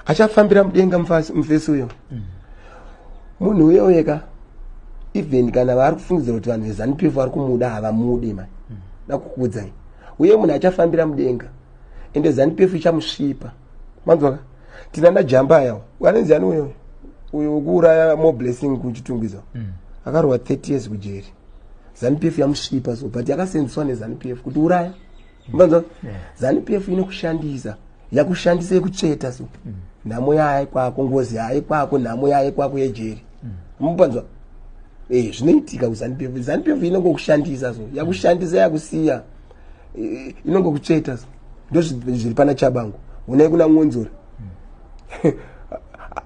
Achafambira mudenga mufesi uyo. Munhu uyo weka, even kana vari kufungidzira kuti vanhu veZANU PF vari kumuda, havamudi mani. Dakukuudzai, uye munhu achafambira mudenga, ende ZANU PF ichamusvipa. Manzwaka? Tina najamba ayawo, anonzi ani uyo, uyo wekuuraya Moreblessing kuChitungwiza, akarwa 30 years kujeri. ZANU PF yamusvipa. So, but yakasenzeswa neZANU PF kuti uraya. Manzwa? ZANU PF inokushandisa, yakushandisa yekutsveta. So nhamo yayo kwako, ngozi yayo kwako, nhamo yayo kwako yejeri. Mupanzwa? Zvinoitika kuZANU PF. ZANU PF inongokushandisa. So yakushandisa, yakusiya, inongokutsveta. So ndo zviri pana Chabangu. Unai kuna Mwonzora,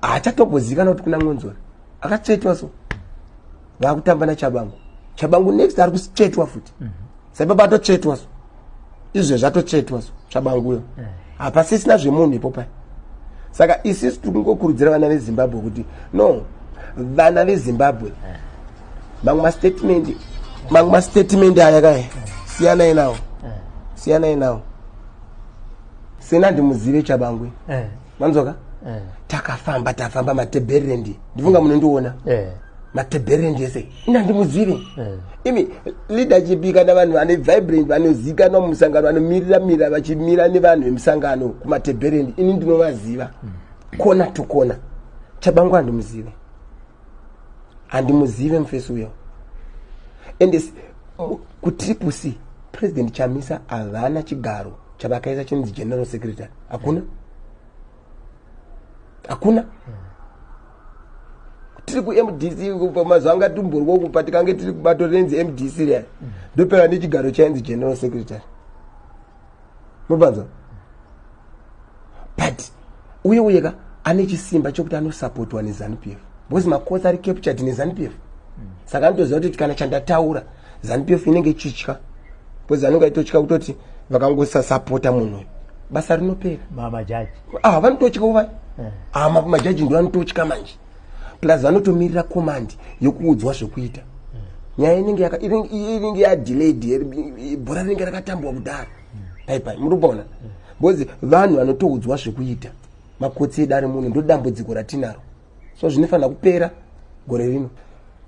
haachatombozikana kuti kuna Mwonzora, akatsvetwa. So vaakutamba naChabangu. Chabangu next ari kutsvetwa futi. Saipapa atotsvetwa. So izvezvi zvatotsvetwa. So Chabanguyo hapasisina zvemunhu ipo pai. Saka isisu tiri kungokurudzira vana veZimbabwe kuti no, vana veZimbabwe, mamwe mastatement aya kai, siyanai nawo, siyanai nawo. Sena ndimuzive Chabangwe. Manzwaka? Takafamba, tafamba Matebherendi, ndifunga munondiona. Matebherendi ese ina ndimuzive. Imi leadership, kana vanhu vane vibrant, vanozikanwa mumusangano, vanomirira mira, vachimira nevanhu vemusangano kuMatebherendi, ini ndinovaziva kona to kona. Chabangu handimuzive, handimuzive mufesi uyo. And kuTriple C, President Chamisa havana chigaro chavakaisa chinonzi general secretary. Hakuna, hakuna. Tiri kuMDC, mazuva anga tumborwo kupa, tikange tiri kubato rinenzi MDC riya, ndopera nechigaro chainzi general secretary. Mubanza? But uye uye ka ane chisimba chokuti anosapotwa neZANU PF, because makotsi ari captured neZANU PF. Saka anotoziva kuti kana chandataura, ZANU PF inenge ichitya, because anenge aitotya kutoti vakangosasapota munhu uyu, basa rinopera. Majaji. Ah, vanototya uvai. Ah, majaji ndo anototya manje. Plus vanotomirira command yokuudzwa zvekuita. Nyaya inenge inenge yadelayed, bhora rinenge rakatambwa kudhara paipai. Muri kuona? Because vanhu vanotoudzwa zvekuita, makotsi edare muno. Ndo dambudziko ratinaro. So zvinofanira kupera gore rino.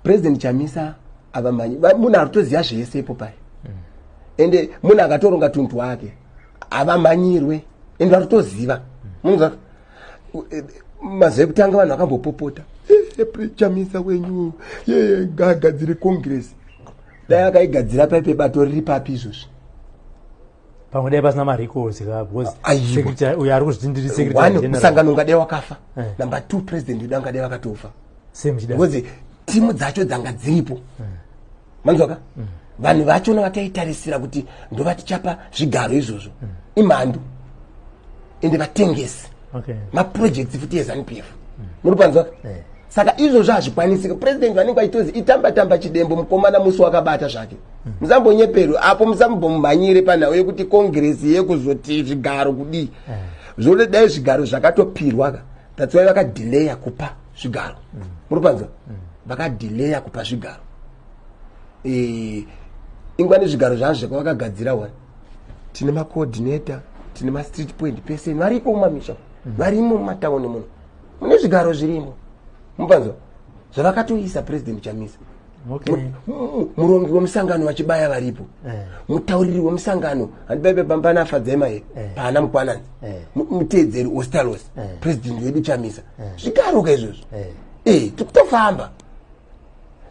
President Chamisa avamhanyi, munhu ari kutoziva zvese ipo pai, ende munhu akatoronga tunhu twake, havamhanyirwe, ende vari kutoziva. Munzwa? Mazuva ekutanga vanhu vakambopopota, "Chamisa wenyu ye ngaagadzire congress." Dai akaigadzira paipe, bato riri papi izvozvi? Pamwe dai pasina marecords ka, because Aiwa. secretary uyo ari kuzviti ndiri secretary One, general. musangano ungadai wakafa. Number two, president wedu angadai vakatofa. Semuchida. Because timu dzacho dzanga dziripo. Manzwaka? Vanhu vachona vataitarisira kuti ndovatichapa zvigaro izvozvo imhandu, ende vatengesi, maprojects futi eZANU PF. Muri panzwaka? Saka izvozvo hazvikwanisiki. President vanenge vachitozi itamba tamba chidembo mukomana musi wakabata zvake. Musambonyeperwe apo, musambomhanyire panhau yekuti congress yekuzoti zvigaro kudii. Zvode dai zvigaro zvakatopirwa ka. That's why vakadhileya kupa zvigaro. Muri panzwa? Vakadhileya kupa zvigaro. Ingwa nezvigaro zvazvo zvakavakagadzira wani. Tine macoordinator, tine mastreet point person variko mumamisha, varimo mumatauni muno, mune zvigaro zvirimo. Mupanzwa? Zvavakatoisa President Chamisa. Murongi wemusangano vachibaya varipo. Mutauriri wemusangano handibaibe pambana Fadzai here? Paana Mukwananzi. Muteedzeri Ostalos. President wedu Chamisa. Zvigaro ka izvozvo. Tikutofamba.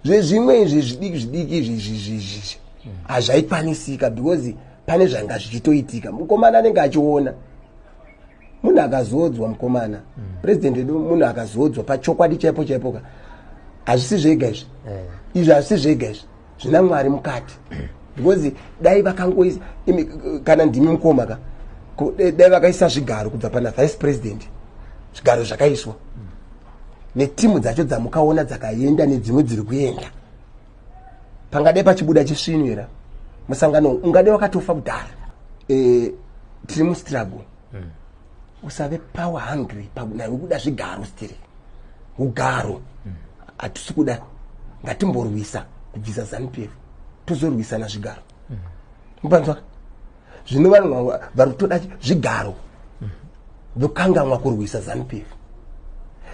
Zvezvimwe izvi zvidiki zvidiki izvi izvi hazvaikwanisika, because pane zvanga zvichitoitika. Mukomana anenge achiona munhu akazodzwa, mukomana president wedu, munhu akazodzwa pachokwadi chaipo chaipo ka. Hazvisi zvega izvi. Izvi hazvisi zvega izvi, zvina Mwari mukati, because dai vakangoisa kana ndimi mukoma ka, dai vakaisa zvigaro kubva pana vice president, zvigaro zvakaiswa netimu dzacho dzamukaona dzakaenda nedzimwe dziri kuenda, pangadai pachibuda chisvinu here? Musangano ungadai wakatofa kudhara. Tiri mustruggle. Usave power hungry nawe kuda zvigaro. Stiri ugaro hatisi kuda. Ngatimborwisa kubvisa ZANU PF, tozorwisana zvigaro. Mupanzwa? Zvino vanhu vari kutoda zvigaro. Vokangamwa kurwisa ZANU PF.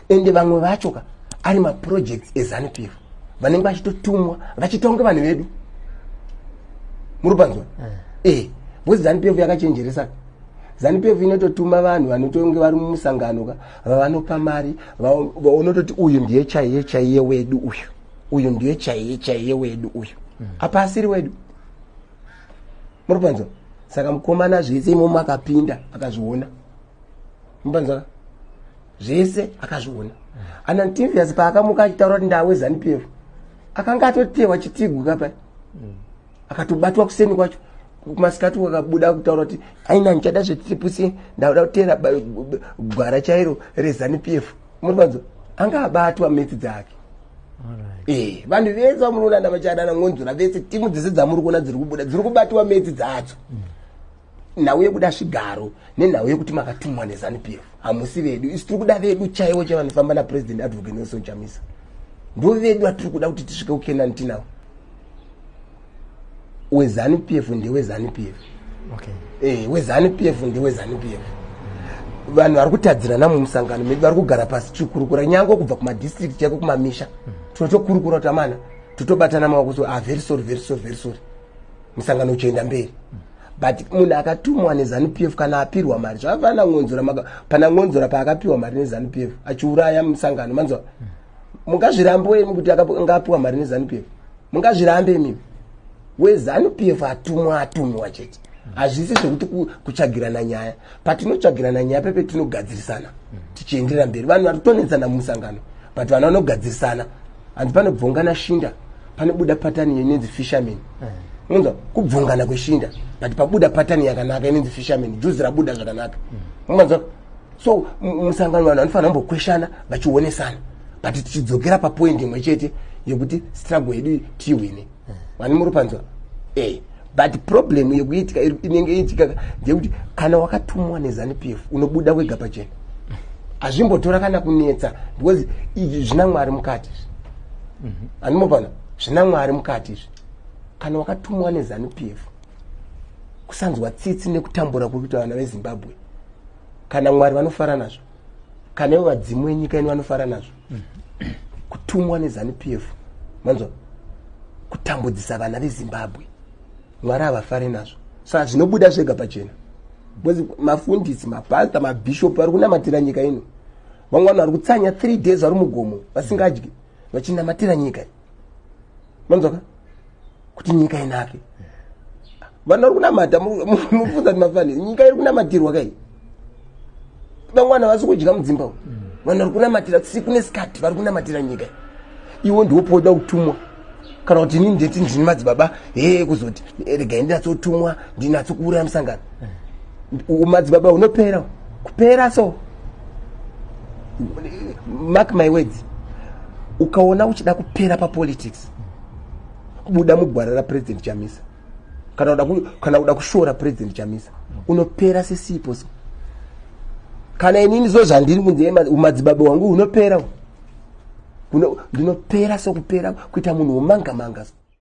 Ende vamwe vacho ka ari maprojects eZANU PF, vanenge vachitotumwa vachitonga vanhu vedu. Muri panzwa? Eh, because ZANU PF yakachenjeresa. ZANU PF inototuma vanhu vanotonge vari mumusangano ka, vavanopa mari, vaunototi uyu ndiye chaiye chaiye wedu uyu, uyu ndiye chaiye chaiye wedu uyu, apa asiri wedu. Muri panzwa? Saka mukomana zvese imomo akapinda akazviona. Mupanzwa? Zvese akazviona. Anantivias paakamuka achitaura kuti ndawe ZANU PF, akanga atotewa chitigu kapa, akatobatwa kuseni kwacho. Masikati wakabuda kutaura kuti aina ndichada zveTriple C, ndauda kuteera gwara chairo reZANU PF. Muri panzwa? Anga abatwa metsi dzake. Eh, vanhu vese vamunoona navachadana Ngonzora vese, timu dzese dzamuri kuona dziri kubuda dziri kubatwa metsi dzadzo. Nhau yekuda zvigaro nenhau yekuti makatumwa neZANU PF, hamusi vedu. Isu tiri kuda vedu chaivo chavanofamba naPresident Advocate Nelson Chamisa. Ndo vedu vatiri kuda kuti tisvike kuKenani tinavo. WeZANU PF ndeweZANU PF. Eh, weZANU PF ndeweZANU PF. Vanhu vari kutadzirana mumusangano medu vari kugara pasi tichikurukura, nyange kubva kumadistrict chaiko, kumamisha, tinotokurukura kuti amana totobatana maoko. So, ah, very sorry, very sorry, very sorry, musangano uchienda mberi. But munhu akatumwa neZANU PF kana apirwa mari, zvakafanana Ngonzora. Pana Ngonzora paakapiwa mari neZANU PF achiuraya musangano, manzwa? Mungazvirambe imi kuti angapiwa mari neZANU PF? Mungazvirambe imimi? WeZANU PF atumwa, atumwa chete. Hazvisi zvekuti kutsvagirana nyaya. Patinotsvagirana nyaya pepe tinogadzirisana tichienderera mberi. Vanhu vari kutonetsana mumusangano, but vanhu vanogadzirisana. Hanzi panobvongana shinda panobuda patani inonzi fisherman. Unonzwa kubvongana kweshinda, but pabuda patani yakanaka inonzi fisherman, juzi rabuda zvakanaka. Umanzwa? So musangano vanhu vanofanira kumbokweshana vachionesana, but tichidzokera papoint imwe chete yekuti struggle yedu tiwine. Vani muri panzwa? Eh, but problem yekuitika inenge iitika ndeyekuti kana wakatumwa neZANU PF unobuda wega pachena. Hazvimbotora kana kunetsa because izvi zvina Mwari mukati izvi. Handimopana zvina Mwari mukati izvi. Kana wakatumwa neZANU PF, kusanzwa tsitsi nekutambura kuri kuita vana veZimbabwe, kana Mwari vanofara nazvo, kana ivo vadzimu venyika ino vanofara nazvo? Kutumwa neZANU PF, manzwa, kutambudzisa vana veZimbabwe, Mwari havafari nazvo. Saka zvinobuda zvega pachena because mafundisi, mapasta, mabhishopu vari kunamatira nyika ino. Vamwe vanhu vari kutsanya 3 days vari mugomo vasingadyi vachinamatira nyika iyi, manzwaka, kuti nyika inake. Vanhu vari kunamata, mubvunza kuti mafani nyika iri kunamatirwa kai? Vamwe vanhu havasi kudya mudzimba umu. Vanhu vari kunamatira siku nesikati, vari kunamatira nyika iyi. Iwo ndiwo poda kutumwa kana kuti inini ndeti ndini madzibaba he kuzoti regai ndinatsotumwa, ndinatsokuuraya musangano. Madzibaba unopera kupera. So mark my words, ukaona uchida kupera papolitics, buda mugwara raPresident Chamisa. Kana uda kushora President Chamisa, unopera sesipo. So kana inini so zvandiri kunze umadzibaba wangu unopera, ndinopera sokupera kuita munhu womanga manga so.